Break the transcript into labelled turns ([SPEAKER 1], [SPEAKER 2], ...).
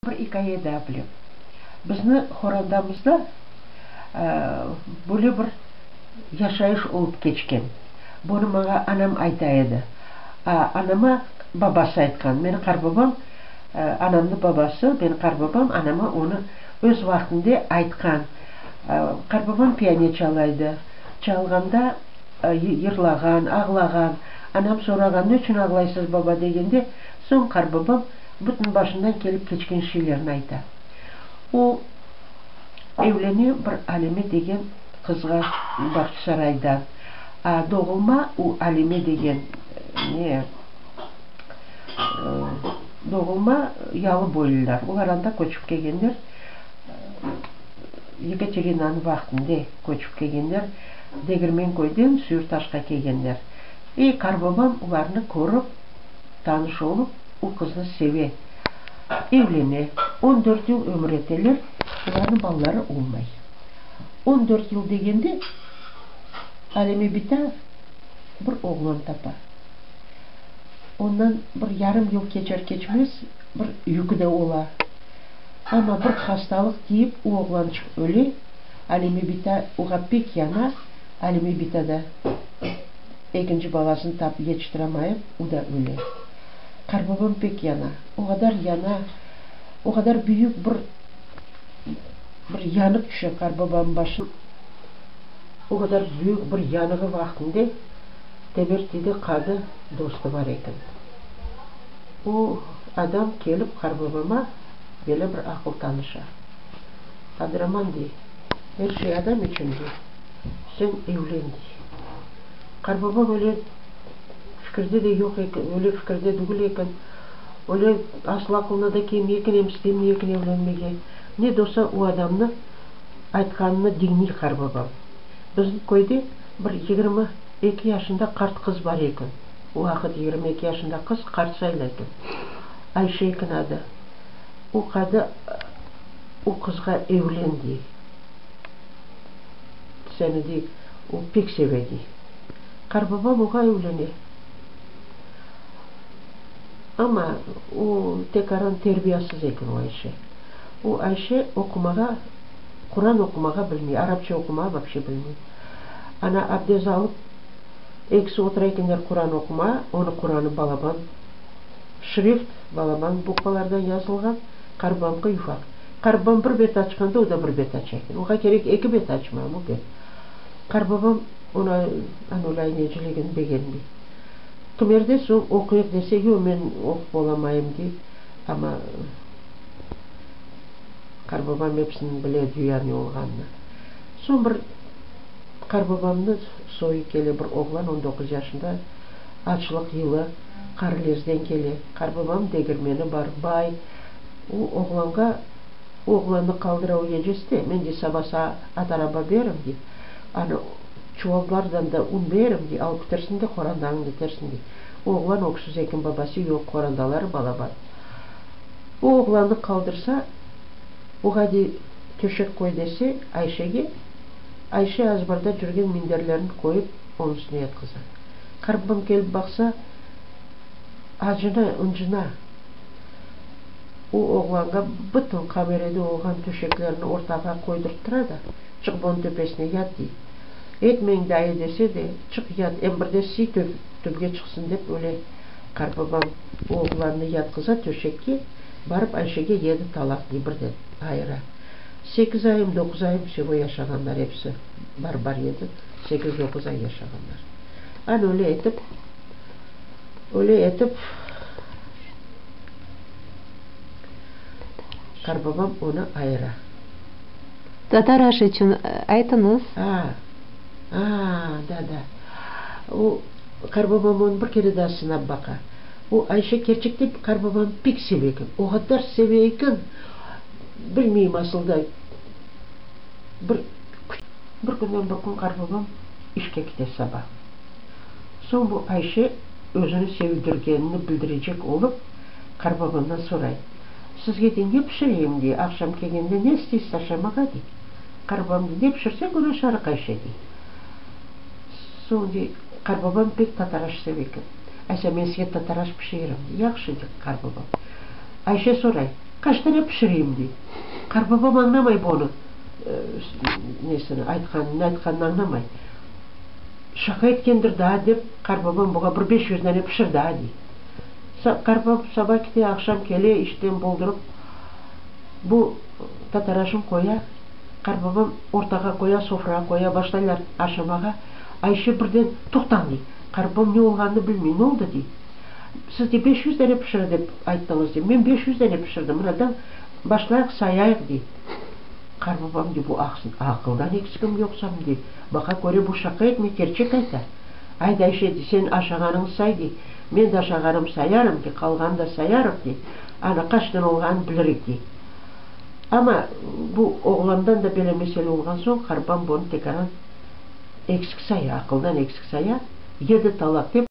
[SPEAKER 1] Bir ikâye daa bilem. Bizni qorandamızda böyle bir yaşayış olıp keçken. Bunı maña anam ayta edi. Anama babası aytqan. Meni qarbabam, anamnıñ babası, meni qarbabam anama onı öz vaqtında aytqan. Qarbabam piane çala edi. Çalğanda yırlağan, ağlağan. Anam sorağan, Ne içün ağlaysız, baba, degende, soñ qarbabam bütün başından kelip keçken şeylerni ayta. O, evlene bir Alime degen qızğa Bağçasaraydan. A doğulma o Alime degen ne, doğulma yalıboylular. Olar anda köçip kelgenler, Yekaterinanıñ vaqtında köçip kelgenler, Degirmenköyden Süyürtaşqa kelgenler. İ qarbabam olarnı körip, tanış olıp, o qıznı seve, evlene. 14 yıl ömür eteler, olarnıñ balaları olmay. 14 yıl degende, Alime bita bir oğlan tapa. Ondan bir yarım yıl keçer-keçmez bir yükü de ola. Amma bir hastalıq tiyip o oğlançıq öle, Alime bita oğa pek yana, Alime bita da ekinci balasını tapıp yetiştiramayıp, o da öle. Qarbabam pek yana, o qadar yana, o qadar büyük bir bir yanıq tüşe qarbabamnıñ başına. O qadar büyük bir yanığı vaqtında Tebertide qadı dostu bar eken. O adam kelip qarbabama böyle bir aqıl tanışa. Abduraman, dey, er şey adam içün, dey, sen evlen, dey. Qarbabam öyle fikirde de yoq eken, öyle fikirde degil eken, öyle asıl aqılına da kelmey eken, em istemey eken evlenmege. Ne de olsa o adamnı aytqanını diñley qarbabam. Bizim köyde bir 22 yaşında qart qız bar eken. O vaqıt 22 yaşında qız qart sayıla eken. Ayşe eken adı. O qadı o qızğa evlen, dey. Seni, dey, o pek seve, dey. Qarbabam oğa evlene. Amma o tekaran terbiyasız eken o Ayşe. O Ayşe oqumağa, Quran oqumağa bilmey, arapça oqumağa vapşe bilmey. Ana abdez alıp, ekisi otura ekenler Quran oqumağa, onı Quranı balaban, şrift balaban bukvalardan yazılğan, qarbamqı yufaq. Qarbam bir bet açqanda, o da bir bet aça eken. Oğa kerek eki bet açma, bu bet. Qarbabam onı ana öyle ayneciligini begenmey. Kimerde soñ oquyıq dese, yoq, men oqup olamayım, dey. Amma qarbabam episini bile, düya ne olğanını. Soñ bir qarbabamnı soyu kele, bir oğlan, 19 yaşında, açlıq yılı, Qarlezden kele. Qarbabam degirmeni bar, bay. O oğlanğa, o oğlannı qaldıra o gecesi de, men, dey, saba saa at araba berim, dey, anı çuvallardan da un berim, dey, alıp ketersiñ de, qorandañnı etersiñ, dey. O oğlan öksüz eken, babası yoq, qorandaları balaban. O oğlannı qaldırsa, oğa, dey, töşek qoy dese, Ayşege, Ayşe azbarda cürgen minderlerini qoyıp, onıñ üstüne yatqıza. Qarbabam kelip baqsa, acına, ıncına. O oğlanğa bütün qamerede olğan töşeklerni ortağa qoydurttıra da, çıq bunıñ töpesine yat, dey. Etmeñ, dayı, dese de, çıq yat, em bir de siy töpge çıqsın, dep öyle qarbabam o oğlannı yatqıza töşekke, barıp Ayşege yedi talaq, dey, birden ayıra. Sekiz ayım, doquz ayım vsego yaşağanlar episi, bar-bar edi, sekiz-doquz ay yaşağanlar. Ana öyle etip, öyle etip qarbabam onı ayıra.
[SPEAKER 2] Tatar aşı içün aytıñız.
[SPEAKER 1] A, a, da, da. O, qarbabam onı bir kere daa sınap baqa. O, Ayşe kerçekten qarbabamnı pek seve eken. O qadar seve eken, bilmeyim asılda, bir. Bir künden bir kün qarbabam işke kete saba. Soñ bu Ayşe özüni sevdirgenini bildirecek olıp, qarbabamdan soray, Sizge dey, ne pişireyim, dey, aqşam kelgende ne isteysiz aşamağa, dey. Qarbabam dey, ne pişirseñ, onı aşarıq, Ayşe, dey. Soñ, dey, qarbabam pek tatar aşı seve eken. Aysa, men sizge tatar aş pişirim, dey. Yahşı, dey qarbabam. Ayşe soray. Qaç tane pişireyim, dey. Qartbabam añlamay bunı, nesini, aytqanını, ne aytqanını añlamay. Şaqa etkendir daa, dep, qartbabam buğa bir 500 dane pişir daa, dey. Qartbabam saba kete, aqşam kele, işten boldurıp, bu tatar aşın qoya, qartbabam ortağa qoya, sofrağa qoya, başlaylar aşamağa. Ayşe birden, Toqtañ, dey. Qartbabam ne olğanını bilmey, ne oldı, dey. Siz, dey, 500 dane pişir dep ayttıñız, dey. Men 500 dane pişirdim, mınadan başlayıq, sayayıq, dey. Qartbabam, dey, bu aqıldan eksikim yoqsam, dey, baqa köre bu şaqa etmey, kerçek ayta. Ayda, Ayşe, dey, sen aşağanıñnı say, dey, men de aşağanımnı sayarım, dey, qalğanı da sayarıq, dey, ana qaç dane olğanını bilirik, dey. Amma bu oğlandan da böyle mesele olğan soñ, qartbabam bunı tekaran eksik saya, aqıldan eksik saya, yedi talaq dep.